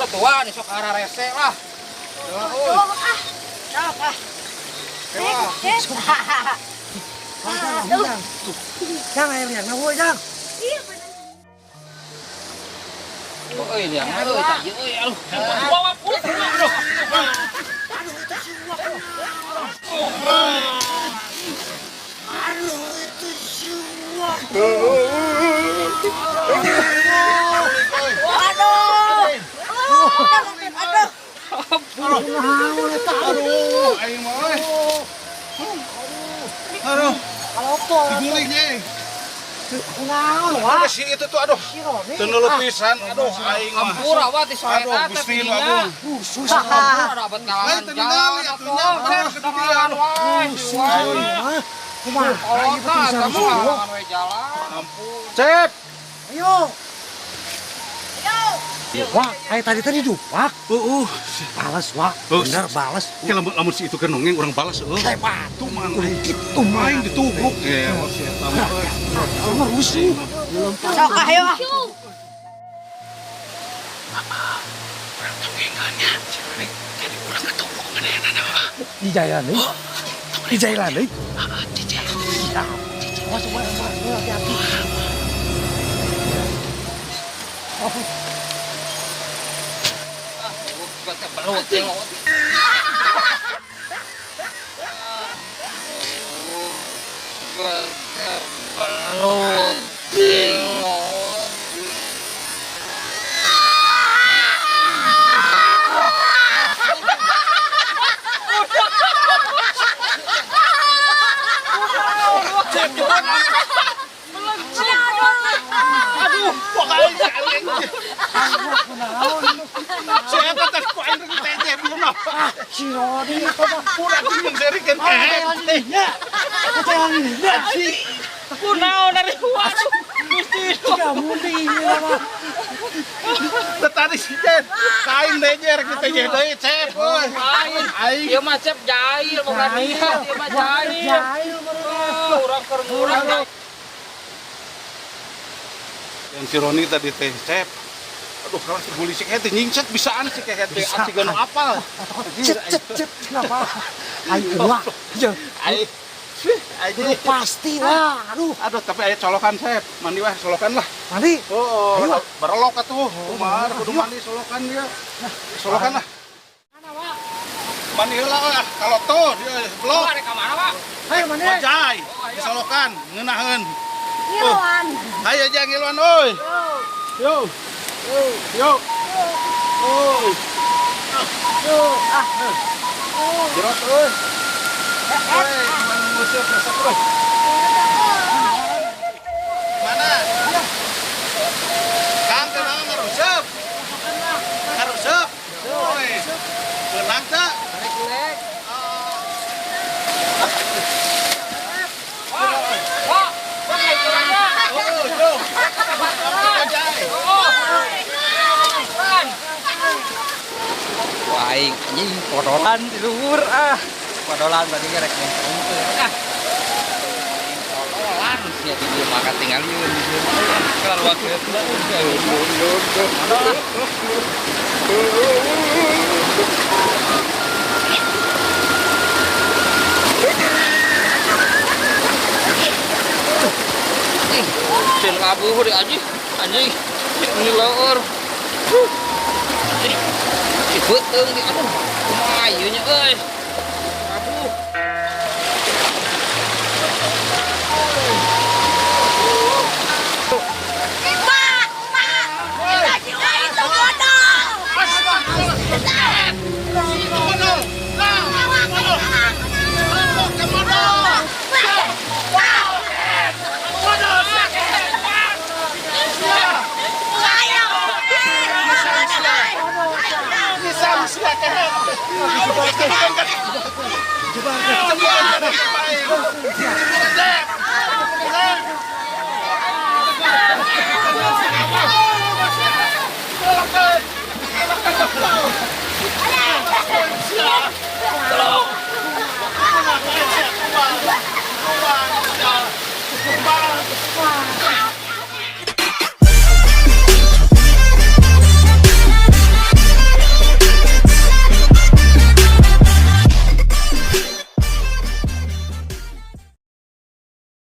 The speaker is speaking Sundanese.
Atuh wah, sok arah rese lah. Tuh, ah. Sok ah. Wah. Eh, Jang, jang, ayo liang, nah, jang. Iya bener. Oh, euy liang euy, tak ieu euy aduh. Bawa pulang. Aduh. Aduh, itu siwak. Aduh. Aduh. Aduh, aing mah euy. Aduh, Kalau diguling ye. Kunaon wah. Si itu tuh aduh. Si Roni. Teu pisan, aduh aing mah. Ampura wah ti Aduh, soeta teh Gusti nu tidinya. agung. Khusus Ampura dapat kalangan Lain teu ningali jalan atuh nya, atuh. bener kitu dia, aduh. Khusus mah. Kumaha ieu Kolotna teh eta mah bisa halangan we jalan. Ampun. Cep. Ayo. Wah, kayak tadi tadi dupak. Heeh. Balas, wah. Oh, Bener balas. Ke lamun lamun si itu keur nongeng urang balas euy. Hebat. Tuh man Kudu aing. kitu mah. Aing ditubruk. Ya, si eta mah euy. Mah rusuh. Sok ah, ayo ah. Di jalan deui. Di jalan deui. Siap. Awas, awas, awas, hati-hati. Oh. Belut tengok. Belut tengok. Aduh, pokoknya aing. Si eta teh ku aing rek teh belum apa. Si Roni itu mah. Urang jeung serikeun kehet. Ya. Kecewa nya. Kunaon dari waduh. Gusti. Tiga mundi ini mah. Teu tadi si Jen. Ka aing deje rek ditejeh deui, Cep. Euy. Aing. Aing. Ieu mah Cep jahil bukan niat, ieu mah jahil. Jahil meureun. Oh, urang keur murah. Yang si Roni tadi teh, Cep. Aduh, kalah si guli si kehet teh nyingset bisaan si kehet teh. Bisa. Aci ganu apal. Cep cep cep kenapa? Ayo wah. Jeung Aing. Aing. kudu pasti wah. Aduh, Aduh, tapi aya colokan, Cep. Mandi wah solokan lah. mandi. Oh, Ayo. berelok atuh. Kumaha kudu ayo. mandi solokan dia. Solokan lah. Mandi heula ah, kalau tuh dia blok. Wah, rek ka mana, Pak? Ayo mandi. Wajai, disolokan, ngeunaheun. Ngiluan. Ayo jang ngiluan euy. Yo. Yo. Oi. Yo, ah. Jerot euy. Euy, mana nguseup resep euy. Mana? Kang kenal ngaruseup. Ngaruseup. Oi. Beunang teu? Tarik kulek. Wah, wah, wah, itu aja. Oh, yo. Wajai. Oh. Ran. Wah, aing anjing podolan di luhur ah. Podolan tadi rek nyengker ah. Podolan sia di dieu mah katingalieun di dieu mah. Kalau waktu itu Podolan. Ih, Cen labuh di anjing, anjing. Ini leur. Ih, ih, beuteung di aduh. Kumaha ieu nya euy. Aduh. Pak, Pak. Jiwa itu bodol. Itu modal. Nah, modal. Ke modal. Modal. Bisa bisa kehet. Coba. Coba.